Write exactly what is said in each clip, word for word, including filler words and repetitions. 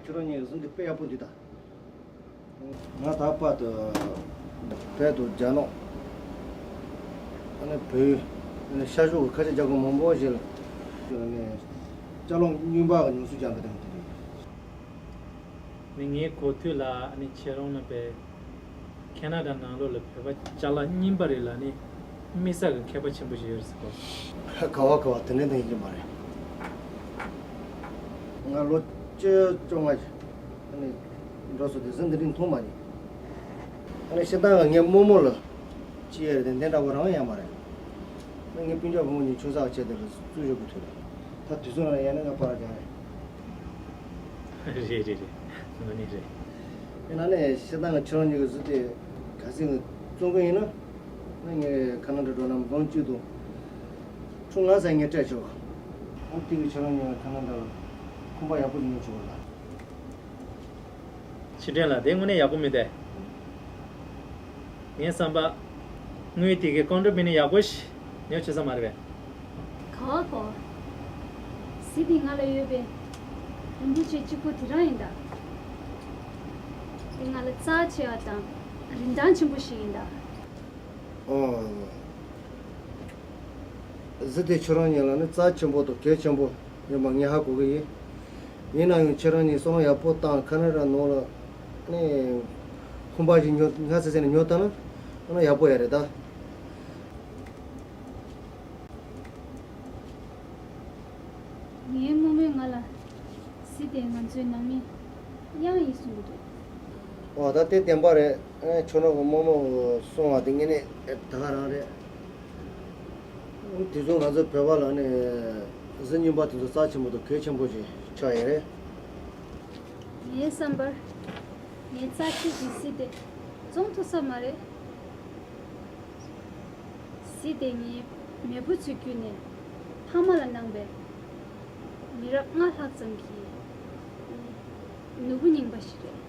ཁྱེད་རང་གཉིས་ཀྱི་གཟི་འདི་དཔེ་ཡག་པོ་འདུག་ད། ང་ད་བར་དུ་བོད་དང་རྒྱ་ནག་ཨ་ནི་བོད་ཨ་ནི་ཤར་ཕྱོགས་ཀྱི་ཁ་ཆེ་རྒྱལ་ཁབ་མང་པོ་ཞིག་ལ་ཨ་ནི་ཅ་ལག་རྙིང་པ་གི་ཉོ་ཚོང་རྒྱག་གི་དང་དེ་རེད། ནི་ངའི་གོ་ཐོས་ལ་ཨ་ནི་ཁྱེད་རང་ནི་བོད་ཁེ་ན་ཌ་ནང་ལོགས་ལ་བོད་པ་ཅ་ལག་རྙིང་པ་རིགས་ལ་ནི་དམིགས་བསལ་གྱི་མཁས་པ་ཆེན་པོ་ཞིག་ཡོད་རེད་ཟེར་གོ། ག་བ་ག་བ་དེ་འདྲ་འདྲ་ཡིན་གྱི་མ་རེད། ང་ལོ་བཅུ་བཅོ་ལྔ་ཞིག་ཨ་ནི་འགྲོ་སོང་དེ་ཚོ་འདི་རིང་མཐོང་མ་མྱོང་། ཨ་ནི་ཤི་ད་ང་ངའི་རྨོ་མོ་ལ་ཅི་ཡོད་རེད་དེ་འདྲ་བོ་རང་ཡང་མ་རེད། ཨ་ངའི་སྤུན་ཀྱག་བུ་མོ་གཉིས་ཆུང་ཙག་བྱས་དེ་ལ་བཙུགས་ཡོད་དགོས་ཐུག་རེད། ད་དུས་ཚོད་ལ་ཡང་ན་ང་པར་རྒྱག་རེད། རེད་རེད་རེད། དངོས་གནས་རེད། ཡིན་ན་ནས་ཤི་ད་ང་ཁྱེད་རང་གཉིས་ཀྱི་གཟི་དེ་ག་ཚོད་ངས་བཙོང་གི་ཡིན་ན། ཨ་ངས་ཁ་ན་ཌ་འགྲོ་ན་འབུམ་གཅིག་དང་ཁྲི་ལྔ་ཙམ་ངས་སྤྲད་ཆོག་ཨ་དེ་གི་ཁྱེད་རང་གཉིས་ལ་ཁ་ན་ཌ་ལ་ཁང་པ་ཡག་པོ་ཞིག་ཉོ་ཆོག་ལ། ཆུ་སྒྲོན་ལགས་དེ་དངོས་གནས་ཡག་པོ་མི་འདུག་ངའི་བསམ་པ། དངུལ་དེ་གའི་ཀོན་ཌོ་མི་ནི་ཡམ་ཡག་པོ་ཞིག་ཉོ་ཆོག་ས་མ་རེད་པས། ག་བ་ག་བ། གཟི་དེ་ང་ལ་ཡོད་པས། རིན་པོ་ཆེ་གཅིག་པོ་དེ་རང་ཡིན་ད། དེ་ང་ལ་རྩ་ཆེ་བ་དང་རིན་ཐང་ཆེན་པོ་ཞིག་ཡིན་ད། ཨོ། གཟི་དེ་ཁྱེད་རང་གཉིས་ལ་ནི་རྩ་ཆེན་པོ་དང་གལ་ཆེན་པོ་ཡིན་པ་ངས་ཧ་གོ་གི་ཡིན། ཡིན་ན་ཡང་ཁྱེད་རང་གཉིས་བསམ་བློ་ཡག་པོ་བཏང་ཁ་ན་ཌ་ནང་ལ་ནི་ཁང་པ་ཞིག་ཉོ་ང་ཚེ་ཚེ་ནས་ཉོ་བཏང་ན་ཨ་ན་ཡག་པོ་ཡ་རེད་ད། ངའི་རྨོ་མོས་ང་ལ་གཟི་དེ་ང་ཚོའི་ནང་མི་གཡང་ཡིན་གསུང་གི་འདུག་ཨོ་ད་དེ་བདེན་པ་རེད། ཨེ་ཁྱོད་རང་གི་རྨོ་མོ་གི་གསུང་བ་དེ་དངོས་གནས་ད་ག་རང་རེད། དེ་ཚོ་ང་ཚོ་བོད་པ་ལ་ནི་གཟི་རྙིང་པ་དེ་ཚོ་རྩ་ཆེན་པོ་དང་གལ་ཆེན་པོ་ཞིག་ཆགས་ཡོད་རེད། ངའི་བསམ་པར། ངའི་རྩ་ཆེ་གི་གཟི་དེ་བཙོང་ཐུབ་ས་མ་རེད། གཟི་དེ་ངའི་མེས་པོ་ཚོས་བརྒྱུད་ནས་ཕ་མ་ལ་གནང་པའི་མི་རབས་ལྔ་ལྷག་ཙམ་གྱི་ནོར་བུ་རྙིང་པ་ཞིག་རེད།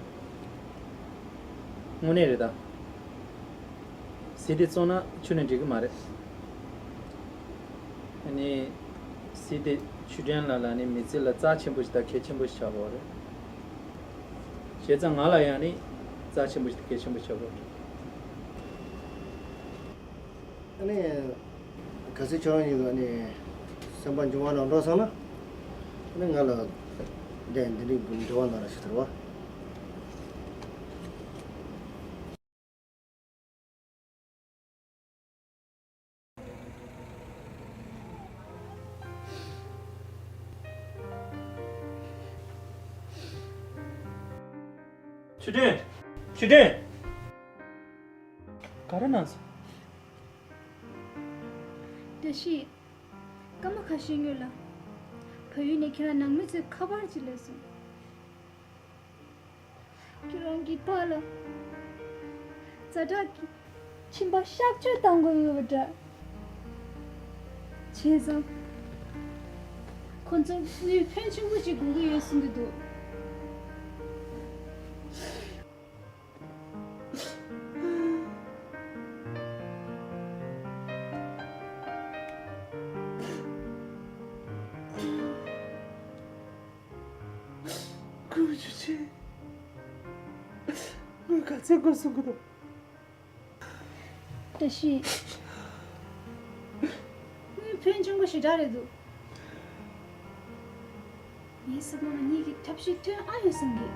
དངོས་གནས་རེད་ད། གཟི་དེ་བཙོང་ན་ཁྱོན་ནས་འགྲིག་གི་མ་རེད། ཨ་ནི། གཟི་དེ་ཆུ་སྒྲོན་ལགས་ལ་ནི་མི་ཚེ་ལ་རྩ་ཆེན་པོ་ཞིག་དང་གལ་ཆེན་པོ་ཞིག་ཆགས་ཡོད་རེད། བྱས་ཙང་ང་ལ་ཡང་ནི་རྩ་ཆེན་པོ་ཞིག་དང་གལ་ཆེན་པོ་ཞིག་ཆགས་ཡོད་རེད། ཨ་ནི། གལ་སྲིད་ཁྱོད་རང་གཉིས་ཀྱི་ཨ་ནི། སེམས་པ་འབྱུང་བ་ལ་འགྲོ་སོང་ན། ཨ་ནི་ང་ལ། འདི་འདི་འདྲའི་འབྲེལ་བ་གནང་རོགས་ཞུ་ཐུབ་པ། ཆུ་སྒྲོན། ཆུ་སྒྲོན། ག་རེ་གནང་སོང་། བཀྲ་ཤིས། སྐར་མ་ཁ་ཤས་སྔོན་ལ། བལ་ཡུལ་ནས་ཁྱེད་རང་ནང་མི་ཚོས་ཁ་པར་ཅིག་སླེབས་སོང་། ཁྱེད་རང་གི་ཕ་ལ་ཛ་དྲག་གི་མཆིན་པ་གཤག་བཅོས་གཏང་དགོས་ཡོད་པ་འདྲ། བྱས་ཙང་། ཁོ་ཚོ་དངུལ་ཕོན་ཆེན་པོ་ཞིག་དགོས་ཀྱི་ཡོད་གསུང་གི་འདུག་ཁོ་ཆུ་ཆེ། ངོས་ག་ཚད་དགོས་གསུང་གི་འདུག་བཀྲ་ཤིས། དངུལ་ཕོན་ཆེན་པོ་ཞེ་དྲག་རེད་འདུག་ངའི་བསམ་པར་ང་གཉིས་ཀྱི་ཐབས་ཤེས་ཐོན་ཨ་ཡོད་བསམ་གི།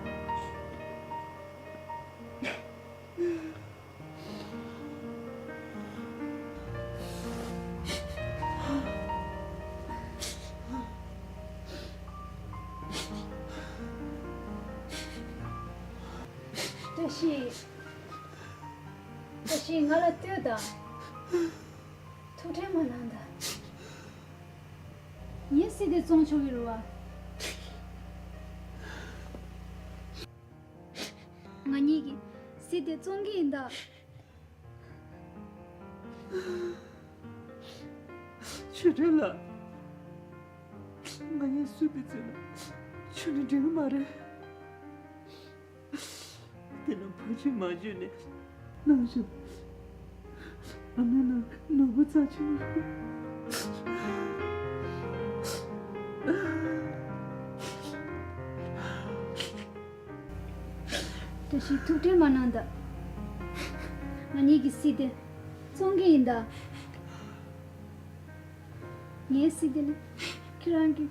བཀྲ་ཤིས། བཀྲ་ཤིས་ང་ལ་ལྟོས་དང་། ཐུགས་ཁྲལ་མ་གནང་དང་། ངས་གཟི་དེ་བཙོང་ཆོག་གི་རེད་བ། ང་གཉིས་ཀྱིས་གཟི་དེ་བཙོང་གི་ཡིན་ད། ཆོས་སྒྲོན་ལགས། ང་གཉིས་གཟི་དེ་བཙོང་ན་ཁྱོན་ནས་འགྲིག་གི་མ་རེད། དེ་ལ་ཕ་ཆོས་མ་བརྗོད་ནས་གནང་ཤོག་ཨ་མའི་ནང་ནོར་བུ་རྩ་ཆེན་པོ། ཅིག་ཐུགས་ཁྲལ་མ་གནང་ད། ང་གཉིས་ཀྱི་སྲིད་དེ་བཙོང་གི་ཡིན་ད། ངའི་སྲིད་དེ་ནི་ཁྱེད་རང་གི་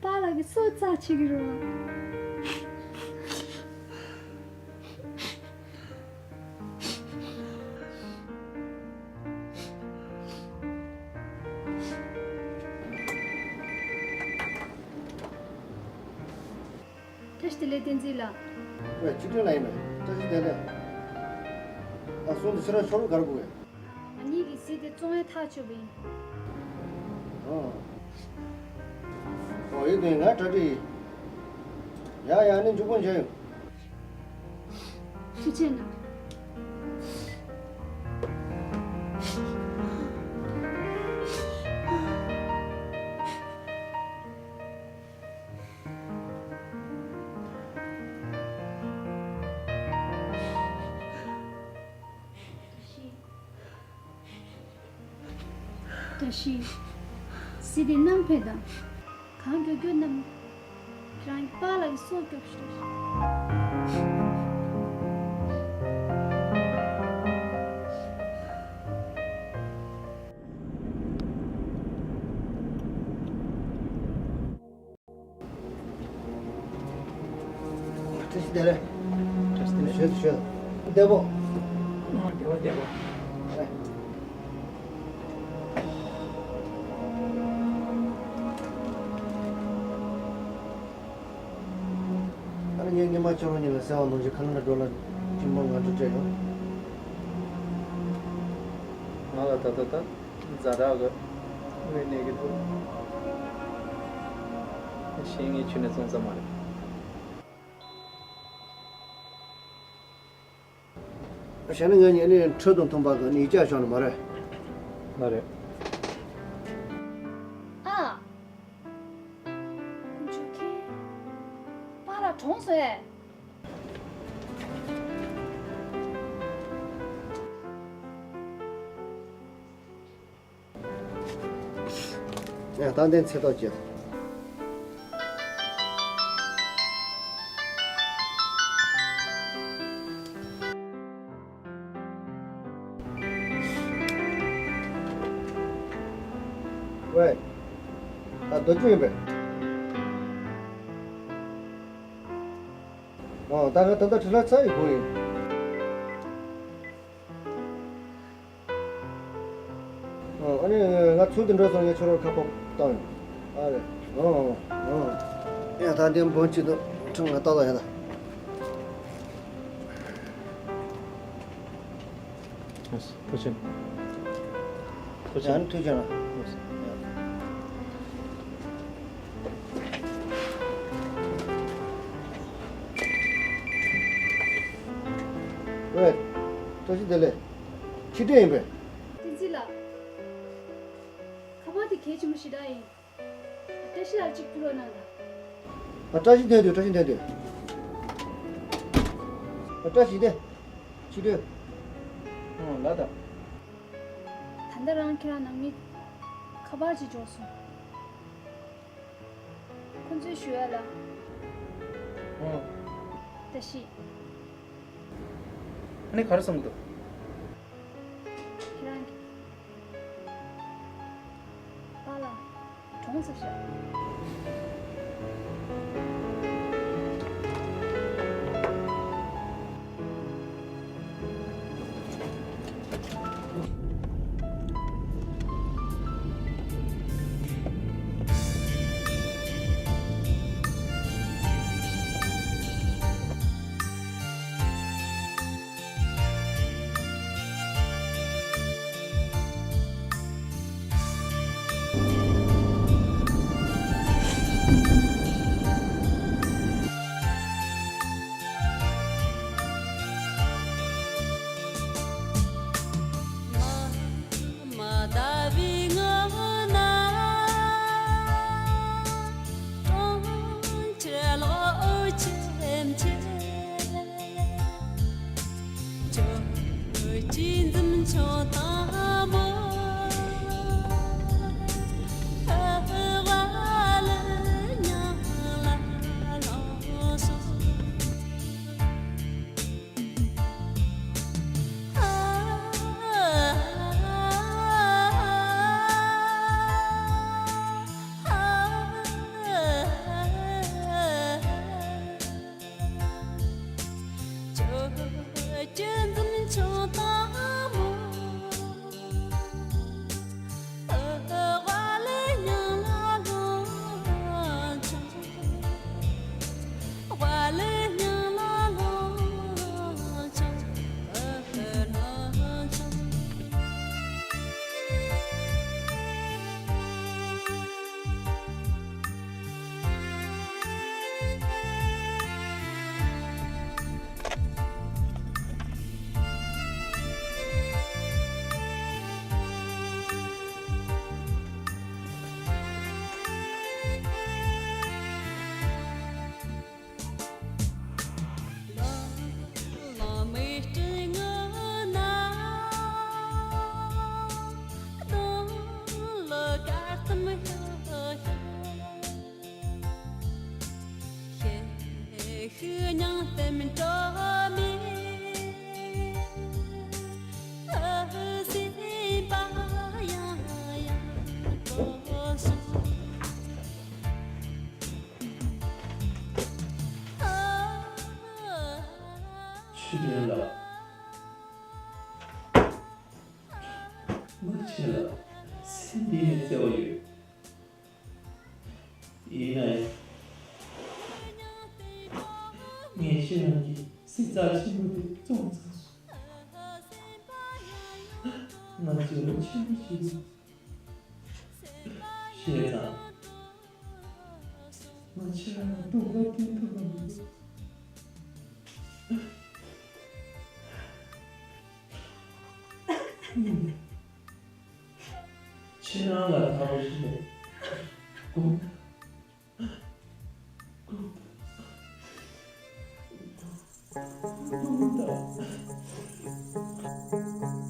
པཱ་ལགས་ཀྱི་སྲོག་རྩ་ཆད་ཀྱི་རེད་བ། བཀྲ་ཤིས་བདེ་ལེགས་བསྟན་འཛིན་ལགས། ཝེ། ཅི་སྐད་ལ་ཡིན་པས། བཀྲ་ཤིས་བདེ་ལེགས། ཨ། སོང་དུས་ཁྱེད་རང་ཕྱི་རུ་ག་རེ་དགོས་པས། ང་གཉིས་ཀྱི་སྲིད་དེ་བཙོང་བའི་ཐག་ཆོད་པ་ཡིན། ཨོ། ཨོ། ཡིན་དུས་ང་གྲ་སྒྲིག་ཡིན། ཡ་ཡ། ནི་མཇུག་པོ་མཇལ་ཡོང་། ཐུགས་རྗེ་གནང་། བཀྲ་ཤིས། སྲིད་དེ་གནང་ཕེབས་དང་། གང་མགྱོགས་མགྱོགས་གནང་། ཁྱེད་རང་གི་པཱ་ལགས་ཀྱི་སྲོག་སྐྱོབས་ཤིག། བཀྲ་ཤིས་བདེ་ལེགས། བཀྲ་ཤིས་བདེ་ལེགས། ཞོལ་དུ་ཞོལ་དུ། བདེ་པོ། ཨ། བདེ་པོ་བདེ་པོ། ཨ་ནི་ངས་སྔོན་མ་ཁྱོད་རང་གཉིས་ལ་ཟེར་བ་ནང་བཞིན་ཁ་ལ་འདྲ་འགྲོ་ལ་གཅིན་པ་ང་ཚོ་སྤྲད་ཡོང་། ང་ལ་ད་ལྟ་ད་ཛ་དྲག་གི་དངོས་གནས་ཀྱི་འདུག་གཞན་ངས་ཁྱོན་ནས་བཙོང་ས་མ་རེད། བྱས་ན་ངེད་གཉིས་ནི་འཕྲོད་དང་མཐུན་པ་གི་ནི་ཡིག་ཆ་བྱུང་ནི་མ་རེད། མ་རེད། ཨ། དཀོན་མཆོག་མཁྱེན། པཱ་ལགས་གྲོངས་སོང་ཨེ། ཡ། ད་འདི་ཚེ་ཐོག་བྱེད། ཝེ། ད་རྡོ་རྒྱུག་ཡིན་པས། ཨོ། ད་ང་ད་ལྟ་བྲེལ་བ་ཚ་ཡི་ཁུངས་ཡིན། ཨོ། ཨ་ནི་ང་ཚུར་དུ་འགྲོ་སོང་། ངས་ཁྱོད་རང་ཁ་པར་བཏང་ཡོང་། ཨ་རེད། ཨོ། ཨོ། ཡ། ད་འདི་འབོན་གཅིག་ཏུ་ཁྲིམས་ལ་བཏགས་ད་ཡ་ད། ཐུགས་རྗེ་ཆེ། ཐུགས་རྗེ་ཆེ། ཡང་ཐུགས་རྗེ་གནང་། ཝེ། བཀྲ་ཤིས་བདེ་ལེགས། ཕྱི་དྲོ་ཡིན་པས། བསྟན་འཛིན་ལགས། ཁ་པར་དེ་གལ་ཆེན་པོ་ཞེ་དྲག་ཡིན། བཀྲ་ཤིས་ལགས་གཅིག་ཕུལ་རོགས་གནང་དང་། ཨ། བཀྲ་ཤིས་བདེ་འདུག་བཀྲ་ཤིས་བདེ་འདུག་ཨ། བཀྲ་ཤིས་བདེ། ཕྱི་དྲོ། ཨང་། ལགས་དང་། ད་ལྟ་རང་ཁྱེད་རང་ནང་མི་ཁ་པར་ཅིག་འབྱོར་སོང་། ཁོང་ཚོས་ཞུ་ཡ་ལ། ཨང་། བཀྲ་ཤིས། ཨ་ནི་ག་རེ་གསུང་གི་འདུག་ཁྱེད་རང་གི་པཱ་ལགས་གྲོངས་ཚར་ཤག་ཆོས་སྒྲོན་ལགས། ང་ཁྱེད་ལ་སེམས་གཏིང་ནས་བརྩེ་བ་ཡོད། ཡིན་ནའི། ངས་ཁྱེད་རང་གི་སེམས་རྩ་ཆེན་པོ་དེ་བཙོངས་ཚར་སོང་། ང་འགྱོད་པ་ཆེན་པོ་ཞིག་འདུག། བྱས་ཙང་། ང་ཁྱེད་རང་ལ་སྡུག་བསྔལ་སྟེར་ཐུབ་པ་མི་འདུག། ཁྱེད་རང་ལ་ཐར་པ་ཞིག་དགོངས་དག། དགོངས་དག།